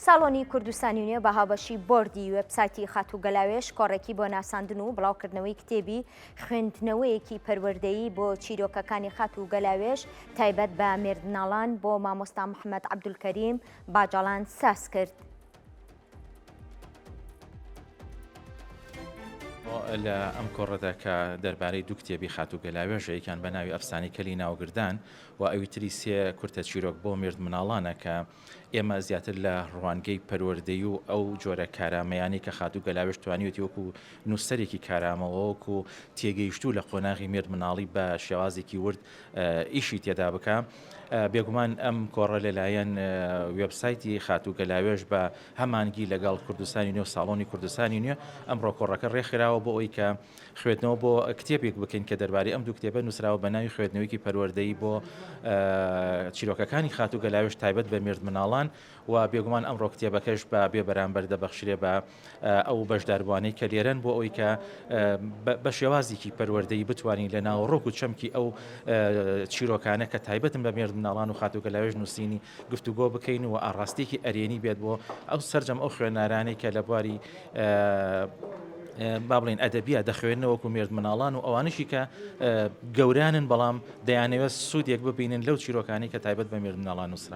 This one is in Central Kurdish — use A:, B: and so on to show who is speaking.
A: ساڵۆنی کوردستانی نوێ بە هاوبەشی بۆردی وێبسایتی خاتوو گەلاوێژ کۆڕێکی بۆ ناساندن و بڵاوکردنەوەی کتێبی خوێندنەوەیەکی پەروەردەیی بۆ چیرۆکەکانی خاتوو گەلاوێژ تایبەت بە مێردمناڵان بۆ مامۆستا محەمەد عەبدولکەریم باجەڵان ساز کرد.
B: لە ئەم کۆڕەدا کە دەربارەی دوو کتێبی خاتوو گەلاوێژە یەکیان بە ناوی ئەفسانەی کەلی ناوگردان و ئەوی تری سێ کورتە چیرۆک بۆ مێرد مناڵانە کە ئێمە زیاتر لە ڕوانگەی پەروەردەیی و ئەو جۆرە کارامەیانەی کە خاتوو گەلاوێژ توانیوێتی وەکو نووسەرێکی کارامەوە وەکو تێگەیشتوو لە قۆناغی مێرد مناڵی بە شێوازێکی ورد ئیشی تێدا بکا. بێگومان ئەم کۆڕە لەلایەن وێبسایتی خاتوو گەلاوێژ بە هەمانگی لەگەڵ کوردستانی نوێ و ساڵۆنی کوردستانی نوێ ئەمڕۆ کۆڕەکە ڕێکخراوە بۆ ئەوەی کە خوێندنەوە بۆ کتێبێک بکەین کە دەربارەی ئەم دوو کتێبە نووسراوە بە ناوی خوێندنەوەیەکی پەروەردەیی بۆ چیرۆکەکانی خاتوو گەلاوێژ تایبەت بە مێرد مناڵان و بێگومان ئەمڕۆ کتێبەکەش بە بێ بەرامبەر دەبەخشرێ بە ئەو بەشداربووانەی کە لێرەن بۆ ئەوەی کە بە شێوازێکی پەروەردەیی بتوانین لە ناوەڕۆک و چەمکی ئەو چیرۆکانە کە تایبەتن بە مێرد مناڵان و خاتوو گەلاوێژ نووسینی گفتوگۆ بکەین و ئاڕاستەیەکی ئەرێنی بێت بۆ ئەو سەرجەم ئەو خوێنارانەی کە لە بواری با بڵێین ئەدەبیە دەخوێنەوە وەکو مێرد مناڵان و ئەوانشی کە گەورانن بەڵام دەیانەوێت سوودێک ببینن لەو چیرۆکانی کە تایبەت بە مێرد مناڵان نووسرا.